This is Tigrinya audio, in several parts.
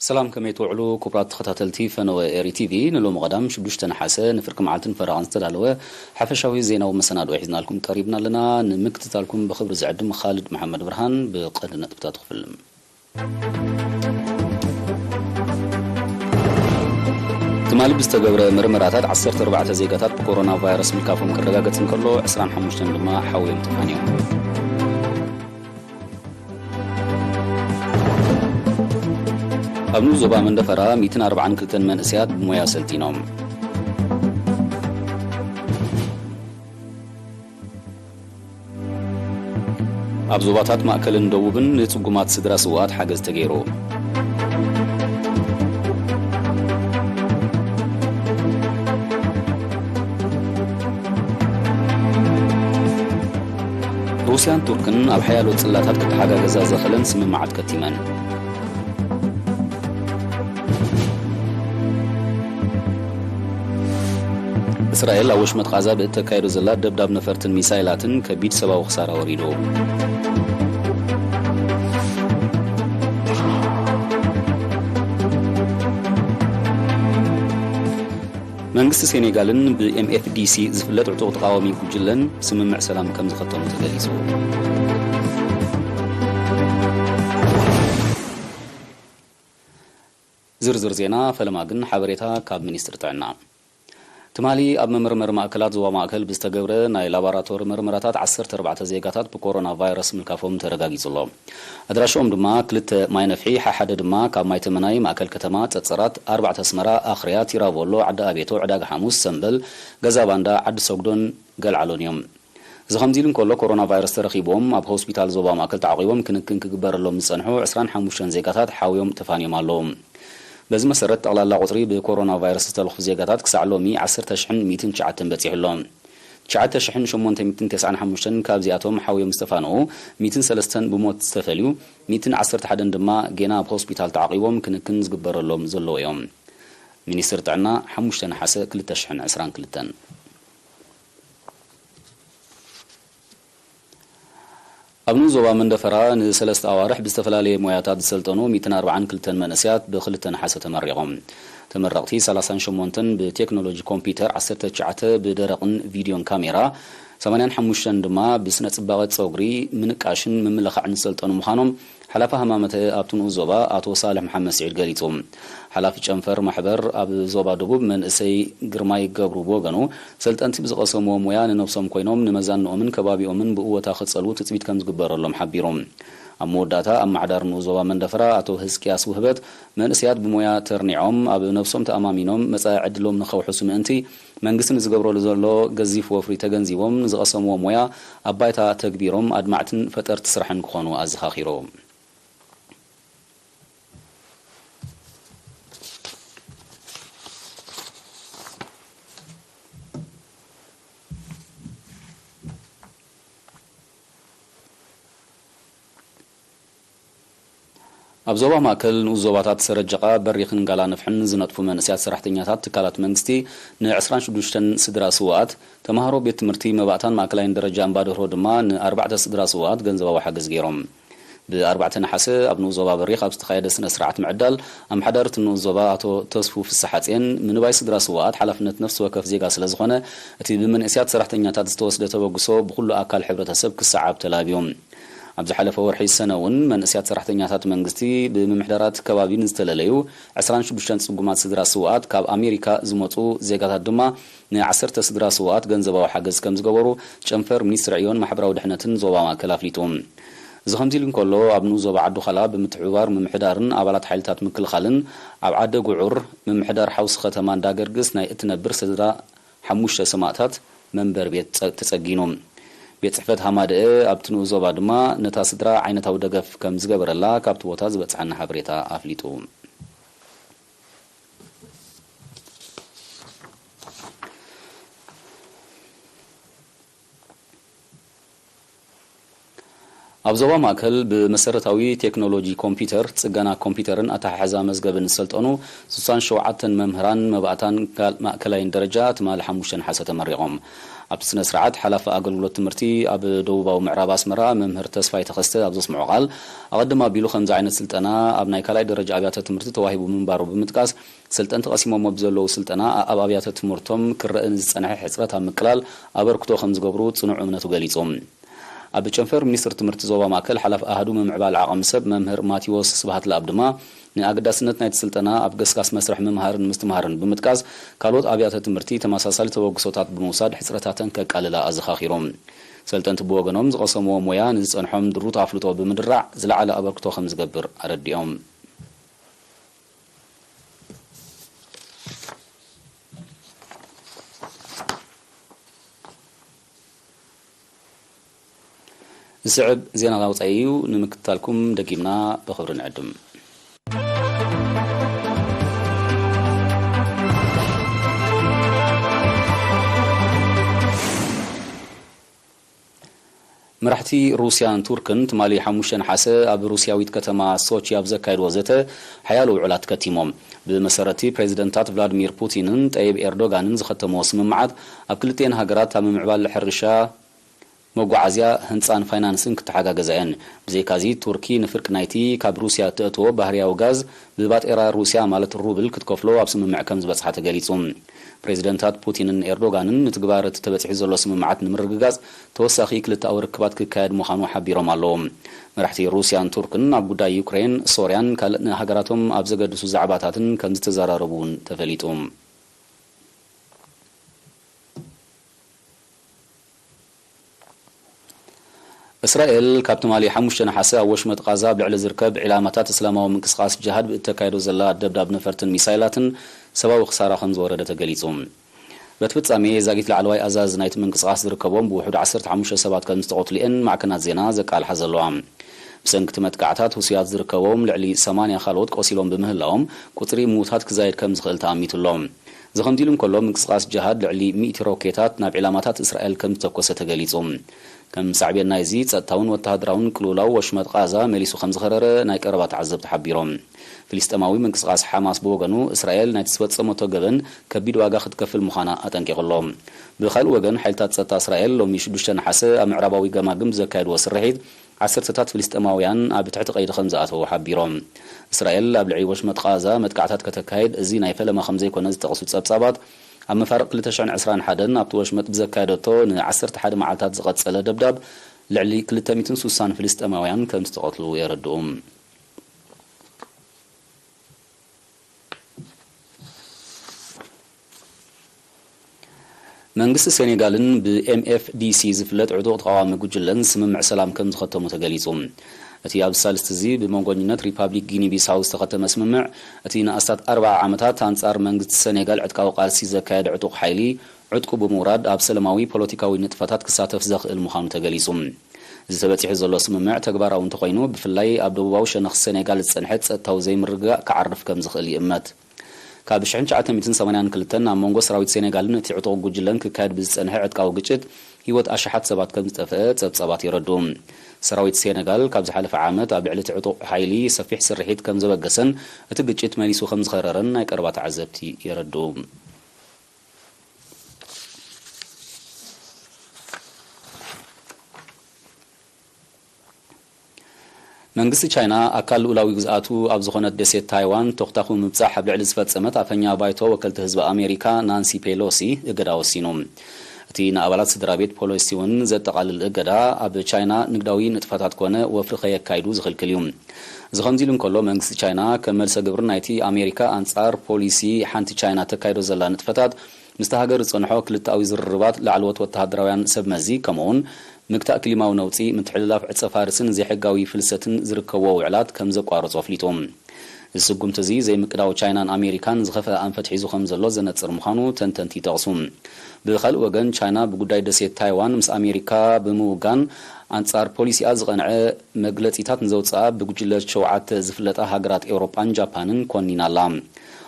ሰላም፣ ከመይ ትውዕሉ ክቡራት ተኸታተልቲ ፈነወ ኤሪ ቲቪ? ንሎሚ ቀዳም ሽዱሽተ ነሓሰ ንፍርቂ መዓልትን ፈረቓን ዝተዳለወ ሓፈሻዊ ዜናዊ መሰናድኦ ሒዝናልኩም ቀሪብና ኣለና። ንምክትታልኩም ብኽብሪ ዝዕድም ኻልድ መሓመድ ብርሃን። ብቐንዲ ነጥብታቱ ክፍልም። ትማሊ ብዝተገብረ ምርመራታት ዓሰርተ ኣርባዕተ ዜጋታት ብኮሮና ቫይረስ ምልካፎም ክረጋገጽ እንከሎ፣ ዕስራን ሓሙሽተን ድማ ሓውዮም ተፋንዮም። ኣብ ንኡስ ዞባ መንደፈራ ሚእትን ኣርባዓን ክልተን መንእሰያት ብሞያ ሰልጢኖም። ኣብ ዞባታት ማእከልን ደቡብን ንጽጉማት ስድራ ስውኣት ሓገዝ ተገይሩ። ሩስያን ቱርክን ኣብ ሓያሎ ጽላታት ክተሓጋገዛ ዘኽእለን ስምምዓት ከቲመን። እስራኤል ኣብ ወሽመጥ ቓዛ ብእተካየዶ ዘላ ደብዳብ ነፈርትን ሚሳይላትን ከቢድ ሰብኣዊ ክሳራ ወሪዱ። መንግስቲ ሴኔጋልን ብኤምኤፍዲሲ ዝፍለጥ ዕጡቕ ተቓዋሚ ጉጅለን ስምምዕ ሰላም ከም ዝኸተሙ ተገሊጹ። ዝርዝር ዜና ፈለማ ግን ሓበሬታ ካብ ሚኒስትሪ ጥዕና። ትማሊ ኣብ መመርመሪ ማእከላት ዞባ ማእከል ብዝተገብረ ናይ ላቦራቶሪ መርመራታት ዓሰርተ ኣርባዕተ ዜጋታት ብኮሮና ቫይረስ ምልካፎም ተረጋጊጹ ኣሎ። ኣድራሽኦም ድማ ክልተ ማይ ነፍሒ፣ ሓሓደ ድማ ካብ ማይ ተመናይ፣ ማእከል ከተማ፣ ጸጸራት፣ ኣርባዕተ ኣስመራ፣ ኣኽርያ፣ ቲራቮሎ፣ ዓዲ ኣቤቶ፣ ዕዳጋ ሓሙስ፣ ሰምበል፣ ገዛ ባንዳ፣ ዓዲ ሰጉዶን ገልዓሎን እዮም። እዚ ከምዚ ኢሉ እንከሎ፣ ኮሮና ቫይረስ ተረኺቦም ኣብ ሆስፒታል ዞባ ማእከል ተዓቒቦም ክንክን ክግበረሎም ዝጸንሑ ዕስራን ሓሙሽተን ዜጋታት ሓውዮም ተፋንዮም ኣለዉ። በዚ መሰረት፣ ጠቕላላ ቁጽሪ ብኮሮና ቫይረስ ዝተለኽፉ ዜጋታት ክሳዕ ሎሚ ዓሰርተ ሽሕን ሚእትን ትሽዓተን በጺሑ ኣሎ። ትሽዓተ ሽሕን ሸሞንተ ሚእትን ተስዓን ሓሙሽተን ካብዚኣቶም ሓውዮም ዝተፋንኡ፣ ሚእትን ሰለስተን ብሞት ዝተፈልዩ፣ ሚእትን ዓሰርተ ሓደን ድማ ጌና ኣብ ሆስፒታል ተዓቒቦም ክንክን ዝግበረሎም ዘለዉ እዮም። ሚኒስትሪ ጥዕና፣ ሓሙሽተ ነሓሰ ክልተ ሽሕን ዕስራን ክልተን። ኣብ ንኡስ ዞባ መንደፈራ ንሰለስተ ኣዋርሕ ብዝተፈላለየ ሞያታት ዝሰልጠኑ ሚእትን ኣርባዓን ክልተን መንእሰያት ብኽልተ ነሓሰ ተመሪቖም። ተመረቕቲ ሰላሳን ሸሞንተን ብቴክኖሎጂ ኮምፒውተር፣ ዓሰርተ ትሽዓተ ብደረቕን ቪድዮን ካሜራ፣ ሰማንያን ሓሙሽተን ድማ ብስነ ጽባቐ ጸጉሪ፣ ምንቃሽን ምምልኻዕን ዝሰልጠኑ ምዃኖም ሓላፊ ሃማመተ ኣብቲ ንኡስ ዞባ ኣቶ ሳልሕ መሓመድ ስዒድ ገሊጹ። ሓላፊ ጨንፈር ማሕበር ኣብ ዞባ ደቡብ መንእሰይ ግርማይ ገብሩ ብወገኑ፣ ሰልጠንቲ ብዝቐሰምዎ ሞያ ንነብሶም ኮይኖም ንመዛንኦምን ከባቢኦምን ብእወታ ክጸልዉ ትጽቢት ከም ዝግበረሎም ሓቢሩ። ኣብ መወዳእታ ኣመሓዳሪ ንኡስ ዞባ መንደፈራ ኣቶ ህዝቅያስ ውህበት፣ መንእሰያት ብሞያ ተርኒዖም ኣብ ነብሶም ተኣማሚኖም መጻኢ ዕድሎም ንኸውሕሱ ምእንቲ መንግስቲ ንዝገብረሉ ዘሎ ገዚፍ ወፍሪ ተገንዚቦም፣ ንዝቐሰምዎ ሞያ ኣብ ባይታ ተግቢሮም ኣድማዕትን ፈጠርቲ ስራሕን ክኾኑ ኣዘኻኺሩ። ኣብ ዞባ ማእከል ንኡስ ዞባታት ሰረጀቓ፣ በሪኽን ጋላ ነፍሕን ዝነጥፉ መንእሰያት ሰራሕተኛታት ትካላት መንግስቲ ንዕስራን ሽዱሽተን ስድራ ስውኣት፣ ተማሃሮ ቤት ትምህርቲ መባእታን ማእከላይን ደረጃ እምባደርሆ ድማ ንኣርባዕተ ስድራ ስውኣት ገንዘባዊ ሓገዝ ገይሮም። ብኣርባዕተ ነሓሰ ኣብ ንኡስ ዞባ በሪኽ ኣብ ዝተኻየደ ስነ ስርዓት ምዕዳል፣ ኣመሓዳሪ እቲ ንኡስ ዞባ ኣቶ ተስፉ ፍስሓጽየን፣ ምንባይ ስድራ ስውኣት ሓላፍነት ነፍሲ ወከፍ ዜጋ ስለ ዝኾነ፣ እቲ ብመንእሰያት ሰራሕተኛታት ዝተወስደ ተበግሶ ብኹሉ ኣካል ሕብረተሰብ ክሰዓብ ተላብዩ። ኣብ ዝሓለፈ ወርሒ ሰነ እውን መንእሰያት ሰራሕተኛታት መንግስቲ ብምምሕዳራት ከባቢ ንዝተለለዩ ዕስራን ሽዱሽተን ጽጉማት ስድራ ስውኣት፣ ካብ ኣሜሪካ ዝመጹ ዜጋታት ድማ ንዓሰርተ ስድራ ስውኣት ገንዘባዊ ሓገዝ ከም ዝገበሩ ጨንፈር ሚኒስትሪ ዕዮን ማሕበራዊ ድሕነትን ዞባ ማእከል ኣፍሊጡ። እዚ ከምዚ ኢሉ እንከሎ፣ ኣብ ንኡስ ዞባ ዓዲ ዃላ ብምትሕብባር ምምሕዳርን ኣባላት ሓይልታት ምክልኻልን ኣብ ዓደ ጉዑር ምምሕዳር ሓውሲ ከተማ እንዳገርግስ ናይ እትነብር ስድራ ሓሙሽተ ሰማእታት መንበሪ ቤት ጸ-፣ ተጸጊኑ። ቤት ጽሕፈት ሃማደአ ኣብቲ ንኡስ ዞባ ድማ ነታ ስድራ ዓይነታዊ ደገፍ ከም ዝገበረላ ካብቲ ቦታ ዝበጽሓና ሓበሬታ ኣፍሊጡ። ኣብ ዞባ ማእከል ብመሰረታዊ ቴክኖሎጂ ኮምፒውተር፣ ጽገና ኮምፒውተርን ኣተሓሕዛ መዝገብን ዝሰልጠኑ ስሳን ሸውዓተን መምህራን መባእታን ካል-፣ ማእከላይን ደረጃ ትማሊ ሓሙሽተ ነሓሰ ተመሪቖም። ኣብቲ ስነ ስርዓት ሓላፊ ኣገልግሎት ትምህርቲ ኣብ ደቡባዊ ምዕራብ ኣስመራ መምህር ተስፋይ ተኸስተ ኣብ ዘስምዖ ቃል፣ ኣቐድም ኣቢሉ ከምዚ ዓይነት ስልጠና ኣብ ናይ ካልኣይ ደረጃ ኣብያተ ትምህርቲ ተዋሂቡ ምንባሩ ብምጥቃስ፣ ሰልጠንቲ ቀሲሞሞ ብዘለዉ ስልጠና ኣብ ኣብያተ ትምህርቶም ክረአ ንዝጸንሐ ሕጽረት ኣብ ምቅላል ኣበርክቶ ከም ዝገብሩ ጽኑዕ እምነቱ ገሊጹ። ኣብ ጨንፈር ሚኒስትር ትምህርቲ ዞባ ማእከል ሓላፊ ኣሃዱ ምምዕባል ዓቐሚ ሰብ መምህር ማቴዎስ ስብሃት ለኣብ ድማ ንኣገዳስነት ናይቲ ስልጠና ኣብ ገስጋስ መስርሕ ምምሃርን ምስትምሃርን ብምጥቃስ፣ ካልኦት ኣብያተ ትምህርቲ ተመሳሳሊ ተበግሶታት ብምውሳድ ሕጽረታተን ከቃልላ ኣዘኻኺሮም። ሰልጠንቲ ብወገኖም ዝቐሰምዎ ሞያ ንዝጸንሖም ድሩት ኣፍልጦ ብምድራዕ ዝለዓለ ኣበርክቶ ከም ዝገብር ኣረዲኦም። ዝስዕብ ዜና ወጻኢ እዩ። ንምክትታልኩም ደጊምና ብኽብሪ ንዕድም። መራሕቲ ሩስያን ቱርክን ትማሊ ሓሙሽተ ነሓሰ ኣብ ሩስያዊት ከተማ ሶቺ ኣብ ዘካየድዎ ዘተ ሓያሎ ውዕላት ከቲሞም። ብመሰረቲ ፕሬዚደንታት ቭላድሚር ፑቲንን ጠይብ ኤርዶጋንን ዝኸተምዎ ስምምዓት፣ ኣብ ክልቲኤን ሃገራት ኣብ ምምዕባል ሕርሻ፣ መጓዓዝያ፣ ህንጻን ፋይናንስን ክተሓጋገዛ እየን። ብዘይካዚ፣ ቱርኪ ንፍርቂ ናይቲ ካብ ሩስያ እተእትዎ ባህርያዊ ጋዝ ብባጤራ ሩስያ ማለት ሩብል ክትከፍሎ ኣብ ስምምዕ ከም ዝበጽሓ ተገሊጹ። ፕሬዚደንታት ፑቲንን ኤርዶጋንን ንትግባረ እቲ ተበጺሑ ዘሎ ስምምዓት ንምርግጋጽ ተወሳኺ ክልተኣዊ ርክባት ክካየድ ምዃኑ ሓቢሮም ኣለዉ። መራሕቲ ሩስያን ቱርክን ኣብ ጉዳይ ዩክሬን፣ ሶርያን ካልእ ንሃገራቶም ኣብ ዘገድሱ ዛዕባታትን ከም ዝተዘራረቡ እውን ተፈሊጡ። እስራኤል ካብ ትማሊ ሓሙሽተ ነሓሰ ኣብ ወሽመጥ ቃዛ ኣብ ልዕሊ ዝርከብ ዒላማታት እስላማዊ ምንቅስቓስ ጅሃድ ብእተካየዶ ዘላ ደብዳብ ነፈርትን ሚሳይላትን ሰብኣዊ ክሳራ ከም ዝወረደ ተገሊጹ። በቲ ፍጻሜ ዛጊት ላዕለዋይ ኣዛዚ ናይቲ ምንቅስቓስ ዝርከቦም ብውሑድ ዓሰርተ ሓሙሽተ ሰባት ከም ዝተቐትሉ እየን ማዕከናት ዜና ዘቃልሓ ዘለዋ። ብሰንኪ እቲ መጥቃዕታት ህሱያት ዝርከቦም ልዕሊ ሰማንያ ካልኦት ቆሲሎም ብምህላዎም ቁጽሪ ምዉታት ክዛየድ ከም ዝኽእል ተኣሚቱ ኣሎ። እዚ ከምዚ ኢሉ እንከሎ፣ ምንቅስቓስ ጅሃድ ልዕሊ ሚእቲ ሮኬታት ናብ ዒላማታት እስራኤል ከም ዝተኮሰ ተገሊጹ። ከም ሳዕቤን ናይዚ፣ ጸጥታውን ወተሃደራውን ቅልውላው ወሽመጥ ቃዛ መሊሱ ከም ዝኸረረ ናይ ቀረባ ተዓዘብቲ ሓቢሮም። ፍልስጤማዊ ምንቅስቓስ ሓማስ ብወገኑ፣ እስራኤል ናይቲ ዝፈጸመቶ ገበን ከቢድ ዋጋ ክትከፍል ምዃና ኣጠንቂቑ ኣሎ። ብኻልእ ወገን፣ ሓይልታት ጸጥታ እስራኤል ሎሚ ሽዱሽተ ነሓሰ ኣብ ምዕራባዊ ገማግም ብዘካየድዎ ስርሒት፣ ዓሰርተታት ፍልስጤማውያን ኣብ ትሕቲ ቀይዲ ከም ዝኣተዉ ሓቢሮም። እስራኤል ኣብ ልዕሊ ወሽመጥ ቃዛ መጥቃዕታት ከተካይድ እዚ ናይ ፈለማ ከም ዘይኮነ ዝጠቕሱ ጸብጻባት፣ ኣብ መፋርቕ ክልተ ሽሕን ዕስራን ሓደን ኣብቲ ወሽመጥ ብዘካየደቶ ን ዓሰርተ ሓደ መዓልታት ዝቐጸለ ደብዳብ፣ ልዕሊ ክልተ ሚእትን ስሳን ፍልስጤማውያን ከም ዝተቐትሉ የረድኡ። መንግስቲ ሴኔጋልን ብ M F D C ዝፍለጥ ዕጡቕ ተቓዋሚ ጉጅለን ስምምዕ ሰላም ከም ዝኸተሙ ተገሊጹ። እቲ ኣብዚ ሳልስቲ እዚ ብመንጎኝነት ሪፓብሊክ ጊኒ ቢሳው ዝተኸተመ ስምምዕ፣ እቲ ንኣስታት ኣርብዓ ዓመታት ኣንጻር መንግስቲ ሴኔጋል ዕጥቃዊ ቃልሲ ዘካየደ ዕጡቕ ሓይሊ ዕጥቁ ብምውራድ ኣብ ሰላማዊ ፖለቲካዊ ንጥፈታት ክሳተፍ ዘኽእል ምዃኑ ተገሊጹ። እዚ ተበጺሑ ዘሎ ስምምዕ ተግባራዊ እንተኾይኑ፣ ብፍላይ ኣብ ደቡባዊ ሸነኽ ሴኔጋል ዝጸንሐ ጸጥታዊ ዘይምርግጋእ ክዓርፍ ከም ዝኽእል ይእመት። ካብ ሽሕን ትሽዓተ ሚእትን ሰማንያን ክልተን ኣብ መንጎ ሰራዊት ሴኔጋልን እቲ ዕጡቕ ጉጅለን ክካየድ ብዝጸንሐ ዕጥቃዊ ግጭት ህይወት ኣሽሓት ሰባት ከም ዝጠፍአ ጸብጻባት የረድኡ። ሰራዊት ሴኔጋል ካብ ዝሓለፈ ዓመት ኣብ ልዕሊ እቲ ዕጡቕ ሓይሊ ሰፊሕ ስርሒት ከም ዘበገሰን እቲ ግጭት መሊሱ ከም ዝኸረረን ናይ ቀረባ ተዓዘብቲ የረድኡ። መንግስቲ ቻይና ኣካል ልኡላዊ ግዝኣቱ ኣብ ዝኾነት ደሴት ታይዋን ተኹታኹ ምብጻሕ ኣብ ልዕሊ ዝፈጸመት ኣፈኛ ባይቶ ወከልቲ ህዝቢ ኣሜሪካ ናንሲ ፔሎሲ እገዳ ወሲኑ። እቲ ንኣባላት ስድራ ቤት ፔሎሲ እውን ዘጠቓልል እገዳ ኣብ ቻይና ንግዳዊ ንጥፈታት ኮነ ወፍሪ ከየካይዱ ዝኽልክል እዩ። እዚ ከምዚ ኢሉ እንከሎ መንግስቲ ቻይና ከም መልሰ ግብሪ ናይቲ ኣሜሪካ ኣንጻር ፖሊሲ ሓንቲ ቻይና ተካይዶ ዘላ ንጥፈታት ምስቲ ሃገር ዝጸንሖ ክልተኣዊ ዝርርባት ላዕለዎት ወተሃደራውያን ሰብ መዚ ከምኡውን ምግታእ ክሊማዊ ነውጺ፣ ምትሕልላፍ ዕጸ ፋርስን ዘይሕጋዊ ፍልሰትን ዝርከብዎ ውዕላት ከም ዘቋረጾ ኣፍሊጡ። እዚ ስጉምቲ እዚ ዘይምቅዳው ቻይናን ኣሜሪካን ዝኸፍአ ኣንፈት ሒዙ ከም ዘሎ ዘነጽር ምዃኑ ተንተንቲ ይጠቕሱ። ብኻልእ ወገን፣ ቻይና ብጉዳይ ደሴት ታይዋን ምስ ኣሜሪካ ብምውጋን ኣንጻር ፖሊሲኣ ዝቐንዐ መግለጺታት ንዘውጽኣ ብጉጅለ ሸውዓተ ዝፍለጣ ሃገራት ኤውሮጳን ጃፓንን ኮኒና ኣላ።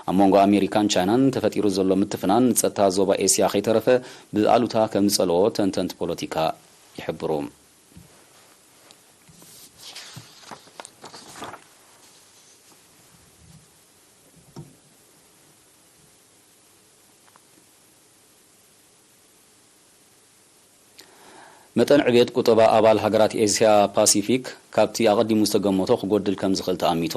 ኣብ መንጎ ኣሜሪካን ቻይናን ተፈጢሩ ዘሎ ምትፍናን ንጸጥታ ዞባ ኤስያ ከይተረፈ ብኣሉታ ከም ዝጸልኦ ተንተንቲ ፖለቲካ ይሕብሩ። መጠን ዕቤት ቁጠባ ኣባል ሃገራት ኤስያ ፓሲፊክ ካብቲ ኣቐዲሙ ዝተገመቶ ክጎድል ከም ዝኽእል ተኣሚቱ።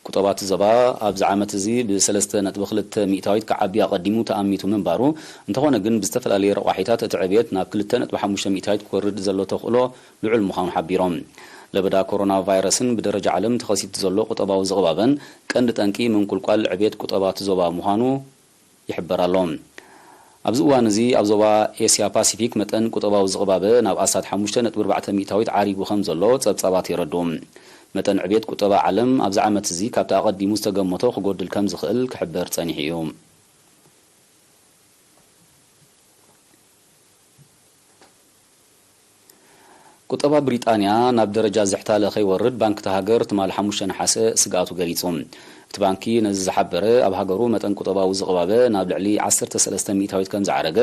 ቁጠባ እቲ ዞባ ኣብዚ ዓመት እዚ ብ3.2 ሚእታዊት ክዓቢ ኣቐዲሙ ተኣሚቱ ምንባሩ፣ እንተኾነ ግን ብዝተፈላለየ ረቋሒታት እቲ ዕቤት ናብ 2.5 ሚእታዊት ክወርድ ዘሎ ተኽእሎ ልዑል ምዃኑ ሓቢሮም። ለበዳ ኮሮና ቫይረስን ብደረጃ ዓለም ተኸሲቱ ዘሎ ቁጠባዊ ዝቕባበን ቀንዲ ጠንቂ ምንቁልቋል ዕቤት ቁጠባ እቲ ዞባ ምዃኑ ይሕበር ኣሎ። ኣብዚ እዋን እዚ ኣብ ዞባ ኤስያ ፓሲፊክ መጠን ቁጠባዊ ዝቕባበ ናብ ኣስታት 5.4 ሚእታዊት ዓሪጉ ከም ዘሎ ጸብጻባት የረድኡ። መጠን ዕቤት ቁጠባ ዓለም ኣብዚ ዓመት እዚ ካብቲ ኣቐዲሙ ዝተገመቶ ክጎድል ከም ዝኽእል ክሕበር ጸኒሑ እዩ። ቁጠባ ብሪጣንያ ናብ ደረጃ ዝሕታለ ከይወርድ ባንክ እታ ሃገር ትማሊ ሓሙሽተ ነሓሰ ስግኣቱ ገሊጹ። እቲ ባንኪ ነዚ ዝሓበረ፣ ኣብ ሃገሩ መጠን ቁጠባዊ ዝቕባበ ናብ ልዕሊ 13 ሚእታዊት ከም ዝዓረገ፣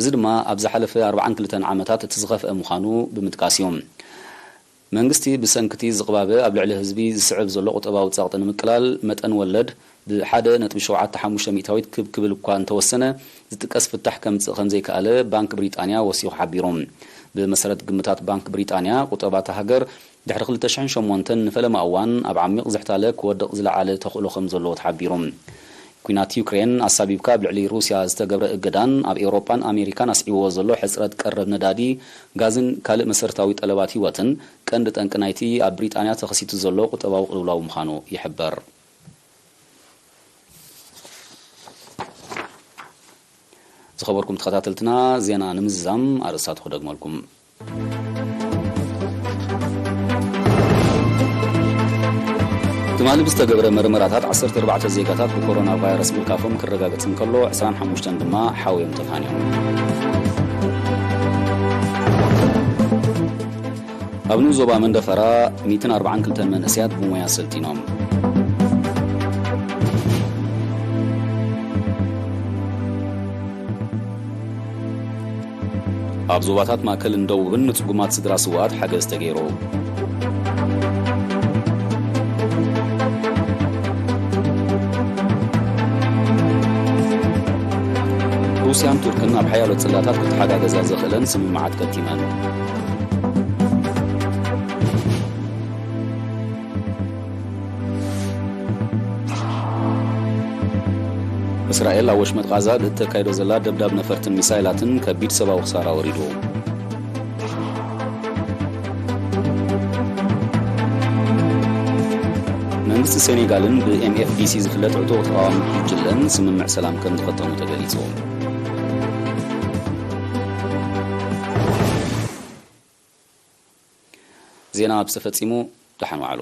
እዚ ድማ ኣብ ዝሓለፈ 42 ዓመታት እቲ ዝኸፍአ ምዃኑ ብምጥቃስ እዩ። መንግስቲ ብሰንክቲ ዝቕባበ ኣብ ልዕሊ ህዝቢ ዝስዕብ ዘሎ ቁጠባዊ ጸቕጢ ንምቅላል መጠን ወለድ ብ1.75 ሚእታዊት ክብ ክብል እኳ እንተወሰነ፣ ዝጥቀስ ፍታሕ ከምጽእ ከም ዘይከኣለ ባንክ ብሪጣንያ ወሲኹ ሓቢሩ። ብመሰረት ግምታት ባንክ ብሪጣንያ፣ ቁጠባ እታ ሃገር ድሕሪ 2008 ንፈለማ እዋን ኣብ ዓሚቕ ዝሕታለ ክወድቕ ዝለዓለ ተኽእሎ ከም ዘለዎ ተሓቢሩ። ኲናት ዩክሬን ኣሳቢብካ ኣብ ልዕሊ ሩስያ ዝተገብረ እገዳን ኣብ ኤውሮጳን ኣሜሪካን ኣስዒብዎ ዘሎ ሕጽረት ቀረብ ነዳዲ፣ ጋዝን ካልእ መሰረታዊ ጠለባት ህይወትን ቀንዲ ጠንቂ ናይቲ ኣብ ብሪጣንያ ተኸሲቱ ዘሎ ቁጠባዊ ቅልውላው ምዃኑ ይሕበር። ዝኸበርኩም ተኸታተልትና፣ ዜና ንምዝዛም ኣርእስታቱ ክደግመልኩም። ትማሊ ብዝተገብረ መርመራታት 14 ዜጋታት ብኮሮና ቫይረስ ምልካፎም ክረጋገጽ እንከሎ፣ 25 ድማ ሓውዮም ተፋንዮም። ኣብ ንኡስ ዞባ መንደፈራ 142 መንእሰያት ብሞያ ሰልጢኖም። ኣብ ዞባታት ማእከልን ደቡብን ንጽጉማት ስድራ ስውኣት ሓገዝ ተገይሩ። ሩስያን ቱርክን ኣብ ሓያሎ ጽላታት ክተሓጋገዛ ዘኽእለን ስምምዓት ከቲመን። እስራኤል ኣብ ወሽመጥ ቓዛ ብእተካይዶ ዘላ ደብዳብ ነፈርትን ሚሳይላትን ከቢድ ሰብኣዊ ክሳራ ወሪዱ። መንግስቲ ሴኔጋልን ብኤምኤፍዲሲ ዝፍለጥ ዕጡቕ ተቓዋሚ ጉጅለን ስምምዕ ሰላም ከም ዝኸተሙ ተገሊጹ። ዜና ኣብዚ ተፈጺሙ። ደሓን ዋዕሉ።